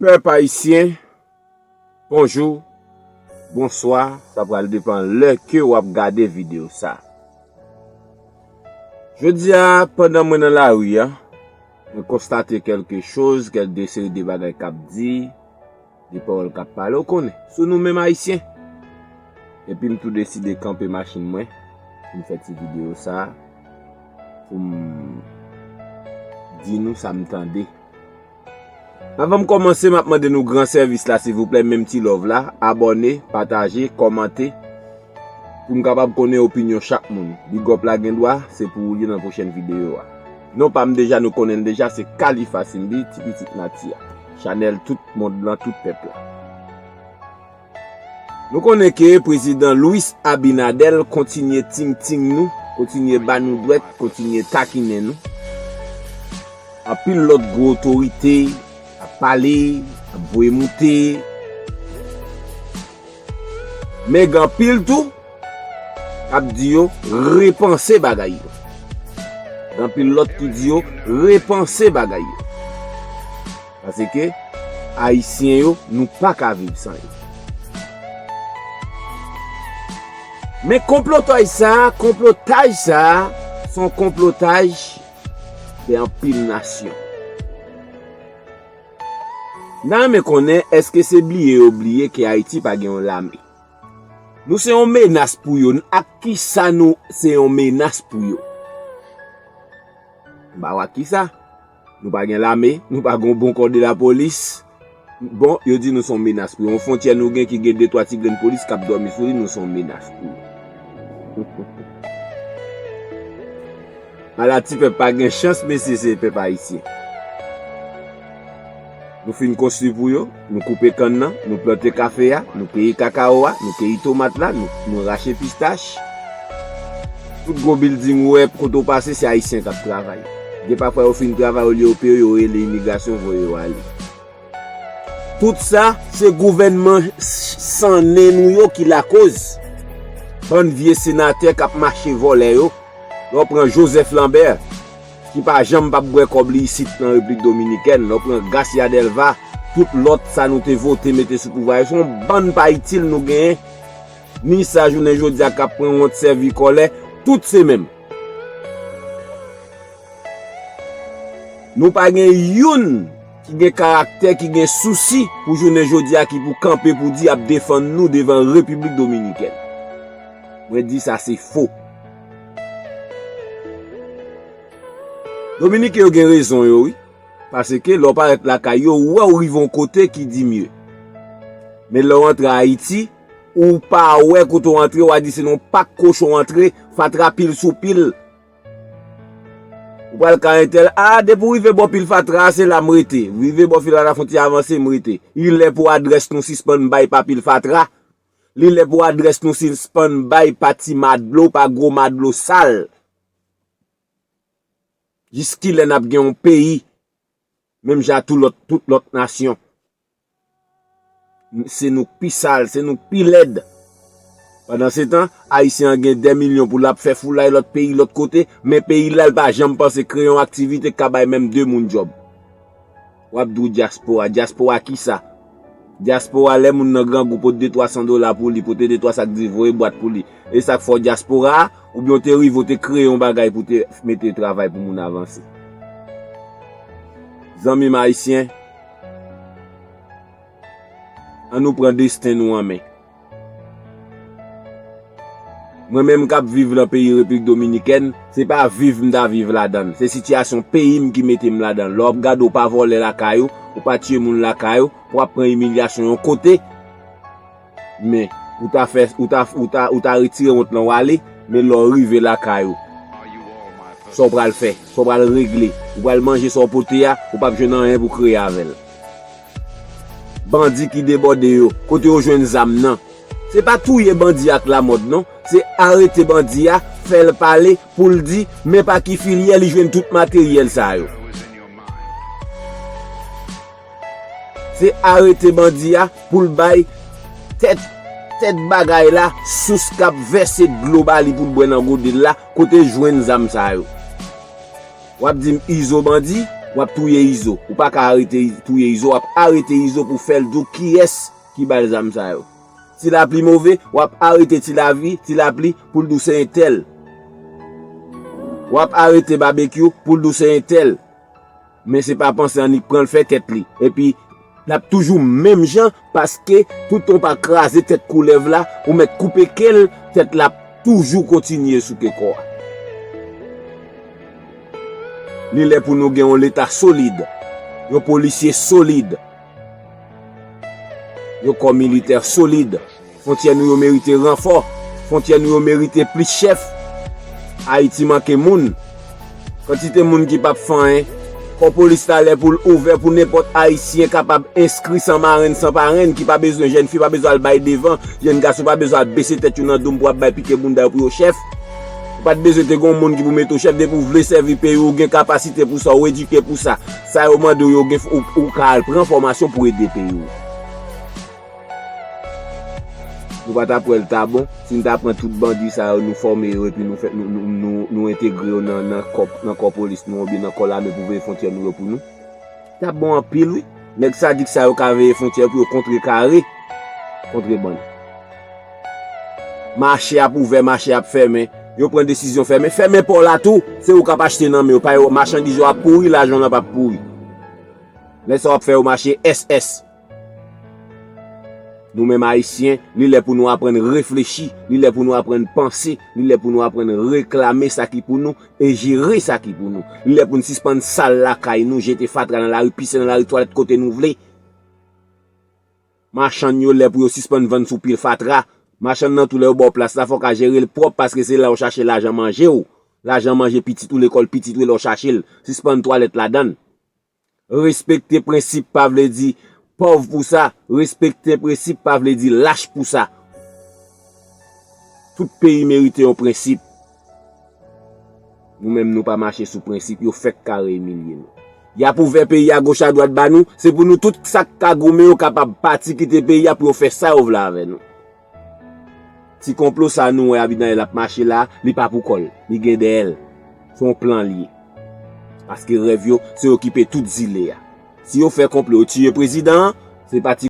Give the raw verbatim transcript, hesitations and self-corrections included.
Pèp ayisyen, bonjou, bonswa, sa pral depann lè ke w ap gade videyo sa. Jodi a, pandan mwen nan lari a, mwen konstate kèlke choz, kèk de seri de bagay k ap di, de pawòl k ap pale, ou konnen, sou nou menm ayisyen. Epi m tou deside kanpe machin mwen, pou m fè ti videyo sa, pou m di nou sa m tande. Avan m kòmanse, m ap mande nou gran sèvis la, silvouplè, menm ti love la, abòne, pataje, kòmante, pou m kapab konnen opinyon chak moun. Big up la gen dwa, se pou ou li nan pwochèn videyo a. Non pa m deja, nou konnen l deja, se Khalifa Simbi, ti pitit nati a. Chanèl tout mond lan, tout pèp la. Nou konnen ke prezidan Luis Abinader kontinye ting-ting nou, kontinye ba nou dwèt, kontinye takinen nou. Anpil lòt gwo otorite ap pale, ap voye moute. Men gen anpil tou k ap di yo repanse bagay yo. Gen anpil lòt ki di yo repanse bagay yo. Paske ayisyen yo, nou pa ka viv san yo. Men konplotaj sa a, konplotaj sa a, se yon konplotaj de anpil nasyon. N a renmen konnen, èske se bliye yo bliye ke Ayiti pa gen yon lame? Nou se yon menas pou yo. Ak kisa nou se yon menas pou yo? M pa wè ak kisa. Nou pa gen lame, nou pa gen yon bon kò de lapolis. Bon, yo di nou se yon menas pou yo. Yon fwontyè nou gen ki gen de twa ti grenn polis k ap dòmi sou li, nou se yon menas pou yo. Ala ti pèp pa gen chans, mesye, se pèp ayisyen. Nou fin konstwi pou yo, nou koupe kann nan, nou plante kafe a, nou keyi kakawo a, nou keyi tomat la, nou, nou rache pistach. Tout gwo bilding ou wè kote w pase, se ayisyen k ap travay. Gen pafwa yo fin travay, olye yo peye yo, yo rele imigrasyon, voye yo ale. Tout sa, se gouvènman s-, sannen nou yo ki lakoz. Bann vye senatè k ap mache vòlè yo. Lè w pran Joseph Lambert, ki pa janm p ap bwè kòb li isit nan Repiblik Dominikèn, lè w pran Garcia Delva, tout lòt sa nou te vote mete sou pouvwa yo, se yon bann pa itil nou genyen. Ni sa jounen jodi a k ap pran wont sèvi kòlè, tout se menm. Nou pa gen youn ki gen karaktè, ki gen sousi pou jounen jodi a, ki pou kanpe pou di y ap defann nou devan Repiblik Dominikèn. Mwen di sa se fo. Dominiken yo gen rezon yo, wi. Paske lè w parèt lakay yo, ou wè w rive yon kote ki di mye. Men lè w antre Ayiti, ou pa wè kote w antre, w a di se nan yon pak kochon w antre, fatra pil sou pil. Ou pral ka entèl, a, depi w rive bò pil fatra a, se la m rete. Rive bò fil a la fwontyè avanse, m rete. Li lè pou adrès nou sispann bay pa pil fatra. Li lè pou adrès nou sispann bay pa ti madlo, pa gwo madlo sal. Jiskilè n ap gen yon peyi, menm jan ak tout lòt, tout lòt nasyon? Se nou k pi sal, se nou k pi lèd. Pandansetan, Ayisyen an gen dè milyon pou l ap fè foulay lòt peyi, lòt kote, men peyi l la, l pa janm panse kreye yon aktivite k ka bay menm de moun djòb. W ap di w dyaspora. Dyaspora kisa? Dyaspora, lè moun nan grangou, pote de twa san dola pou li, pote de twa sak diven, voye bwat pou li. E sa k fè w dyaspora a, oubyen w te rive, w te kreye yon bagay pou te mete travay pou moun avanse. Zanmi m ayisyen, ann nou pran desten nou an men. Mwen menm k ap viv nan peyi Repiblik Dominikèn, se pa viv m ta viv ladan l. Se sitiyasyon peyi m ki mete m ladan l. Lè w ap gade, w pa vòlè lakay ou, ou pa tiye moun lakay ou, pou w ap pran imilyasyon yon kote. Men, ou ta fè, ou ta, ou ta, ou ta retire wont lan w ale, men lè w rive lakay ou, sa w pral fè, sa w pral regle, ou pral manje sa w pote a, ou p ap jwenn anyen pou kreye avè l. Bandi ki debòde yo, kote yo jwenn zam nan? Se pa touye bandi ak lamòd non, se arete bandi a, fè l pale, pou l di, men pa ki filyè li jwenn tout materyèl sa yo. Se arete bandi a pou l bay tèt, tèt bagay la, sous k ap vèse dlo ba li pou l bwè nan gode l la, kote l jwenn zam sa yo. W ap di m Izo bandi? W ap touye Izo. Ou pa ka arete Iz- touye Izo. W ap arete Izo pou fè l di w kiyès ki ba l zam sa yo. Ti Lapli move, w ap arete Ti Lavi, Ti Lapli pou l di w se entèl. W ap arete Babekyou pou l di w se entèl. Men se pa panse annik pran l fè tèt li. Epi, l ap toujou menm jan paske toutan w pa kraze tèt koulèv la, ou mèt koupe ke l, tèt la ap toujou kontinye sou ke kò a. Li lè pou nou gen yon Leta solid, yon polisye solid, yon kò militè solid. Fwontyè nou yo merite ranfò. Fwontyè nou yo merite plis chèf. Ayiti manke moun. Kantite moun ki p ap fè anyen. Kò polis la lè pou l ouvè pou nenpòt Ayisyen kapab enskri san marenn, san parenn, ki pa bezwen, jèn fi pa bezwen al bay devan, jèn gason pa bezwen al bese tèt yo nan do m pou ap bay pike bounda yo pou yo chèf. Ou pa t bezwen te gen yon moun ki pou mete w chèf, depi w vle sèvi peyi w, ou gen kapasite pou sa, ou edike pou sa. Sa yo mande w yo gen, ou, ou ka al pran fòmasyon pou ede peyi w. Nou pa t ap wè l ta bon si n ta pran tout bandi sa yo, nou fòme yo epi nou fè, nou, nou, nou, nou entegre yo nan, nan kò, nan kò polis nou oubyen nan kò lame pou veye fwontyè nou yo pou nou. T ap bon anpil, wi. Nèg sadik sa yo ka veye fwontyè pou yo kontrekare kontrebann. Mache ap ouvè, mache ap fèmen. Yo pran desizyon fèmen. Fèmen pò la tou. Se ou k ap achte nan men yo. Pa yo, machandiz yo ap pouri, lajan w ap pouri. Lè sa w ap fè yo mache S S. Nou menm Ayisyen, li lè pou nou aprann reflechi, li lè pou nou aprann panse, li lè pou nou aprann reklame sa ki pou nou e jere sa ki pou nou. Li lè pou n sispann sal lakay nou, jete fatra nan lari, pise nan lari, twalèt kote nou vle. Machann yo lè pou yo sispann vann sou pye fatra. Machann nan tou lè yo ba w plas la, fò w ka jere l pwòp paske se la w chache lajan manje w. Lajan manje pitit ou, lekòl pitit ou, e lè w chache l. Sispann twalèt ladan l. Respekte prensip pa vle di pòv pou sa. Respekte prensip pa vle di lach pou sa. Tout peyi merite yon prensip. Nou menm nou pa mache sou prensip, yo fèk kare imilye nou. Y ap ouvè peyi a goch a dwat ba nou, se pou nou tout sa k ka goumen yo kapab pati kite peyi a pou yo fè sa yo vle avè nou. Ti konplo sa nou wè Abinader ap mache la, li pa pou kò l, li gen dèyè l. Se yon plan li ye. Paske rèv yo, se okipe tout zile a. Si yo fè konplo, yo tiye prezidan an, se pa ti